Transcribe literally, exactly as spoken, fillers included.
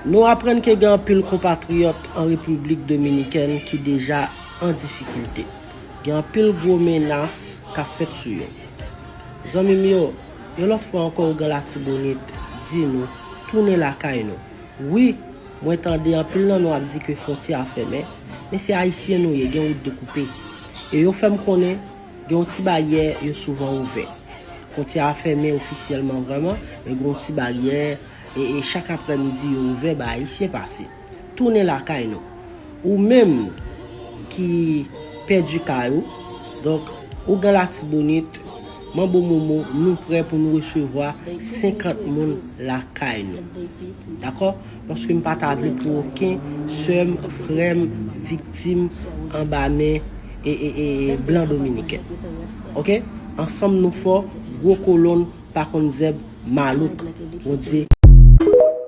Nou aprann ke gen anpil konpatriyòt an Repiblik Dominikèn ki deja an difikilte. Gen anpil gwo menas k ap fèt sou yo. Zanmi m yo, yon lòt fwa ankò, ougan Latibonit di nou, tounen lakay nou. Wi, mwen tande anpil nan nou ap di ke fwontyè a fèmen, men se Ayisyen nou ye, gen wout dekoupe. E yo fè m konnen, gen yon ti baryè yo souvan ouvè. Fwontyè a fèmen ofisyèlman vrèman, men gen yon ti baryè, e, e chak aprèmidi yo ouvè ba Ayisyen pase. Tounen lakay nou. Ou menm ki pèdi kay ou, donk, ougan Latibonit, Manbo Momo, nou prè pou nou resevwa senkant moun lakay nou. Dakò? Paske m pa ta vle pou okenn sè m, frè m, viktim anba men e, e, e, e blan dominiken. Oke? Ansanm nou fò, gwo kolonn pa konn zèb malouk. Bondye